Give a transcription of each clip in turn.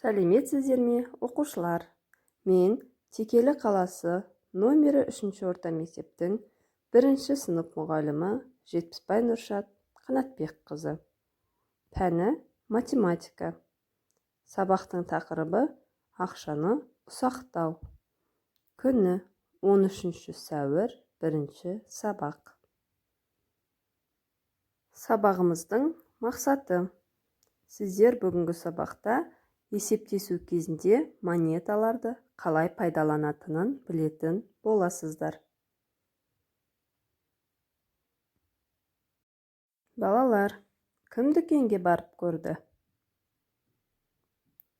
Сәлеметсіздер ме, оқушылар? Мен Текелі қаласы номері 3 орта мектептің 1 сынып мұғалімі Жетпісбай Нұршат Қанатбекқызы. Пәні математика. Сабақтың тақырыбы ақшаны ұсақтау. Күні 13 сәуір, 1 сабақ. Сабағымыздың мақсаты: сіздер бүгінгі сабақта есептесу кезінде монеталарды қалай пайдаланатынын білетін боласыздар. Балалар, кім дүкенге барып көрді?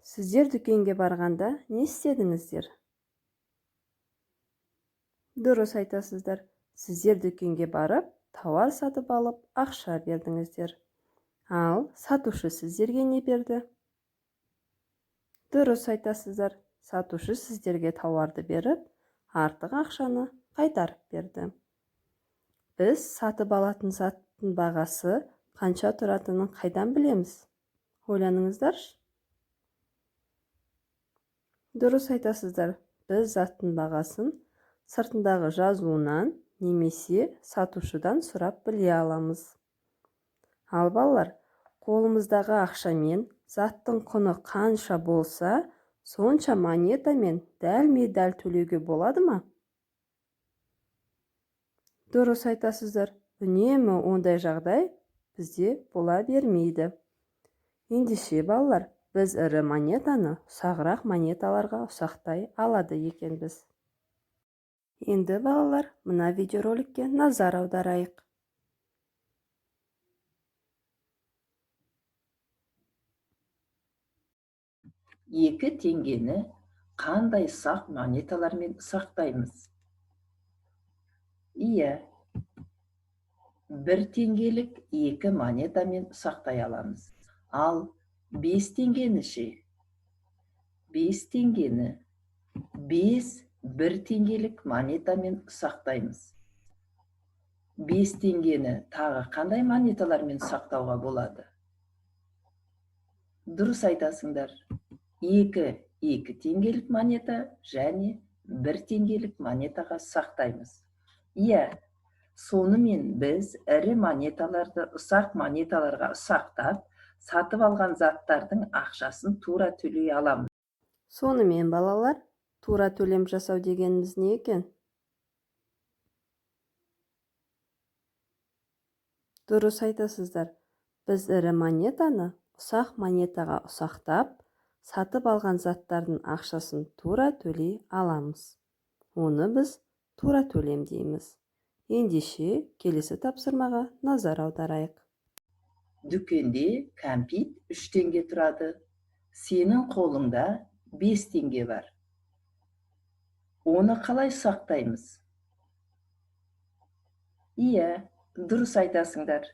Сіздер дүкенге барғанда не істедіңіздер? Дұрыс айтасыздар. Сіздер дүкенге барып, тауар сатып алып, ақша бердіңіздер. Ал сатушы сіздерге не берді? Дұрыс айтасыздар. Сатушы сіздерге тауарды беріп, артық ақшаны қайтарып берді. Біз сатып алатын заттың бағасы қанша тұратынын қайдан білеміз? Ойланыңыздаршы. Дұрыс айтасыздар. Біз заттың бағасын сыртындағы жазуынан немесе сатушыдан сұрап біле аламыз. Ал балалар, қолымыздағы ақшамен заттың құны қанша болса, сонша монетамен дәлме-дәл төлеуге болады ма? Дұрыс айтасыздар. Үнемі ондай жағдай бізде бола бермейді. Ендеше, балалар, біз ірі монетаны ұсағырақ монеталарға ұсақтай алады екенбіз. Енді, балалар, мына видеороликке назар аударайық. 2 теңгені қандай ұсақ монеталармен ұсақтаймыз? Иә, 1 теңгелік 2 монетамен ұсақтай аламыз. Ал 5 теңгені ше? 5 теңгені 5 1 теңгелік монетамен ұсақтаймыз. 5 теңгені тағы қандай монеталармен ұсақтауға болады? Дұрыс айтасыңдар. 2 2 теңгелік монета және 1 теңгелік монетаға ұсақтаймыз. Иә, сонымен біз ірі монеталарды ұсақ монеталарға ұсақтап, сатып алған заттардың ақшасын тура төлей аламыз. Сонымен, балалар, тура төлем жасау дегеніміз не екен? Дұрыс айтасыздар. Біз ірі монетаны ұсақ монетаға ұсақтап, сатып алған заттардың ақшасын тура төлей аламыз. Оны біз тура төлем дейміз. Ендеше, келесі тапсырмаға назар аударайық. Дүкенде кәмпит 3 теңге тұрады. Сенің қолыңда 5 теңге бар. Оны қалай ұсақтаймыз? Иә, дұрыс айтасыңдар.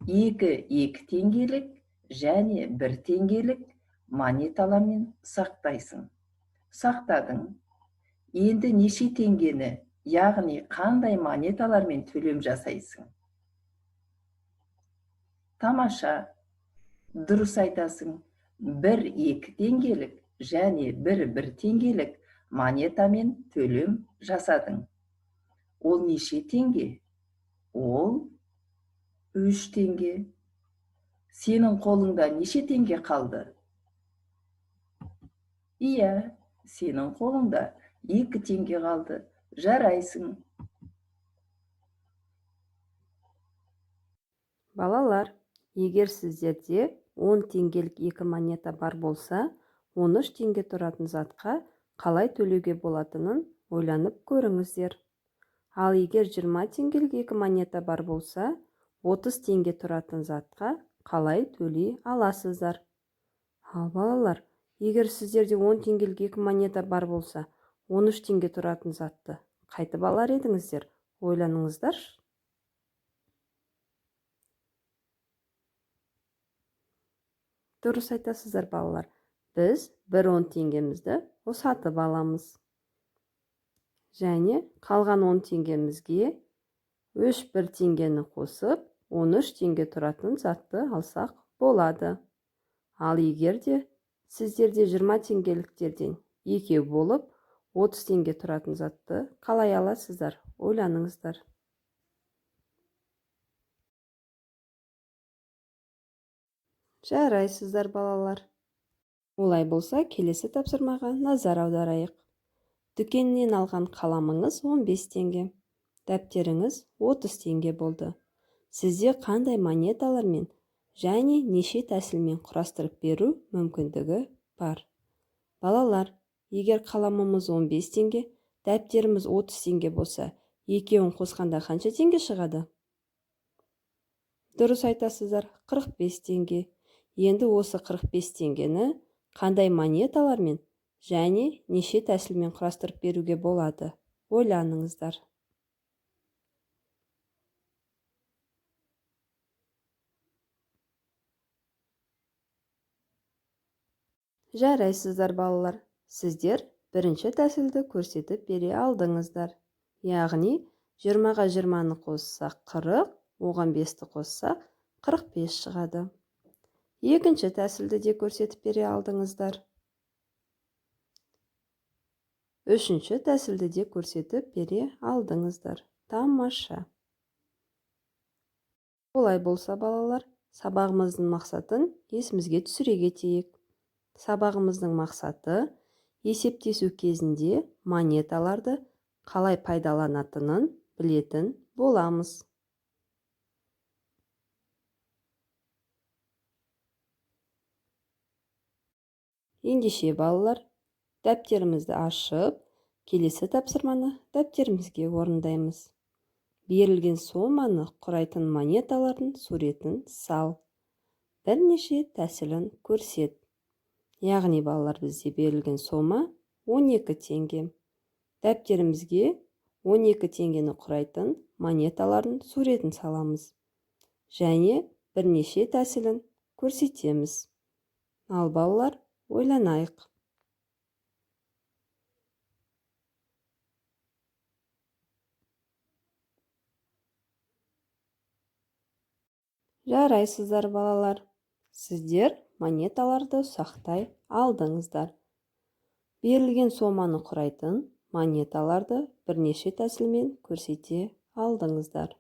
2 2 теңгелік және 1 теңгелік монеталармен ұсақтайсың. Ұсақтадың. Енді неше теңгені, яғни қандай монеталармен төлем жасайсың? Тамаша, дұрыс айтасың. 1 2 теңгелік және 1 1 теңгелік монетамен төлем жасадың. Ол неше теңге? Ол 3 теңге. Сенің қолыңда неше теңге қалды? Иә, сенің қолыңда 2 теңге қалды. Жарайсың. Балалар, егер сіздерде 10 теңгелік 2 монета бар болса, 13 теңге тұратын затқа қалай төлеуге болатынын ойланып көріңіздер. Ал егер 20 теңгелік 2 монета бар болса, 30 теңге тұратын затқа қалай төлей аласыздар? Ал балалар, егер сіздерде 10 теңгелік 2 монета бар болса, 13 теңге тұратын затты қайтып алар едіңіздер? Ойланыңыздаршы. Дұрыс айтасыздар, балалар. Біз бір 10 теңгемізді сатып аламыз. Және қалған 10 теңгемізге 3 1 теңгені қосып, 13 теңге тұратын затты алсақ болады. Ал егер де Сіздерде 20 теңгеліктерден екеу болып, 30 теңге тұратын затты қалай аласыздар? Ойланыңыздар. Жарайсыздар, балалар. Олай болса, келесі тапсырмаға назар аударайық. Дүкеннен алған қаламыңыз 15 теңге, дәптеріңіз 30 теңге болды. Сізде қандай монеталармен және неше тәсілмен құрастырып беру мүмкіндігі бар? Балалар, егер қаламымыз 15 теңге, дәптеріміз 30 теңге болса, екеуін қосқанда қанша теңге шығады? Дұрыс айтасыздар, 45 теңге. Енді осы 45 теңгені қандай монеталармен және неше тәсілмен құрастырып беруге болады? Ойланыңыздар. Жарайсыздар, балалар. Сіздер бірінші тәсілді көрсетіп бере алдыңыздар. Яғни 20-ға 20-ны қоссақ 40, оған 5-ті қоссақ 45 шығады. Екінші тәсілді де көрсетіп бере алдыңыздар. Үшінші тәсілді де көрсетіп бере алдыңыздар. Тамаша. Олай болса, балалар, сабағымыздың мақсатын есімізге түсіре кетейік. Сабағымыздың мақсаты есептесу кезінде монеталарды қалай пайдаланатынын білетін боламыз. Ендеше, балалар, дәптерімізді ашып, келесі тапсырманы дәптерімізге орындаймыз. Берілген соманы құрайтын монеталардың суретін сал. Бірнеше тәсілін көрсет. Яғни, балалар, бізде берілген сома 12 теңге. Дәптерімізге 12 теңгені құрайтын монеталардың суретін саламыз. Және бірнеше тәсілін көрсетеміз. Ал, балалар, ойланайық. Жарайсыздар, балалар. Сіздер монеталарды ұсақтай алдыңыздар. Берілген соманы құрайтын монеталарды бірнеше тәсілмен көрсете алдыңыздар.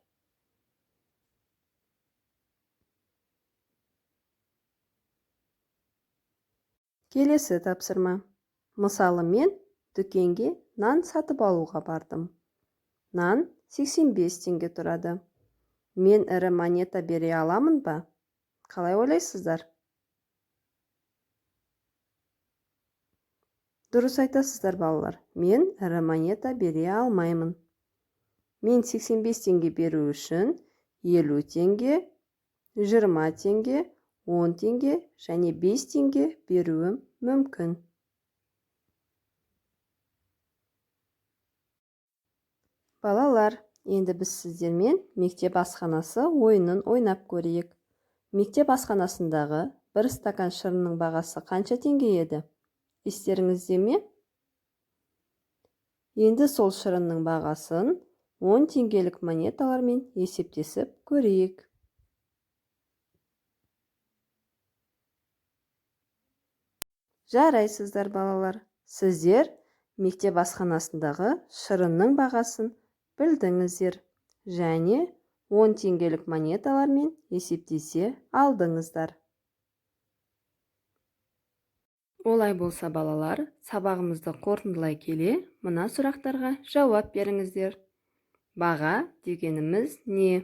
Келесі тапсырма. Мысалы, мен дүкенге нан сатып алуға бардым. Нан 85 теңге тұрады. Мен ірі монета бере аламын ба? Қалай ойлайсыздар? Дұрыс айтасыздар, балалар. Мен ірі монета бере алмаймын. Мен 85 теңге беру үшін 50 теңге, 20 теңге, 10 теңге және 5 теңге беруім мүмкін. Балалар, енді біз сіздермен мектеп асханасы ойынын ойнап көрейік. Мектеп асханасындағы бір стакан шырынның бағасы қанша теңге еді? Естеріңізде ме? Енді сол шырынның бағасын 10 теңгелік монеталармен есептесіп көрейік. Жарайсыздар, балалар. Сіздер мектеп асханасындағы шырынның бағасын білдіңіздер және 10 теңгелік монеталармен есептесе алдыңыздар. Олай болса, балалар, сабағымызды қорытындылай келе, мына сұрақтарға жауап беріңіздер. Баға дегеніміз не?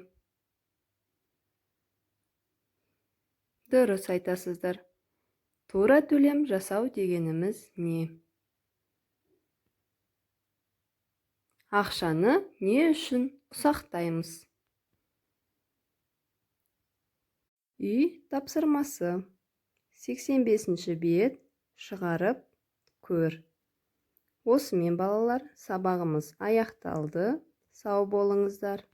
Дұрыс айтасыздар. Тура төлем жасау дегеніміз не? Ақшаны не үшін ұсақтаймыз? Үй тапсырмасы. 85-ші бет шығарып көр. Осымен, балалар, сабағымыз аяқталды. Сау болыңыздар.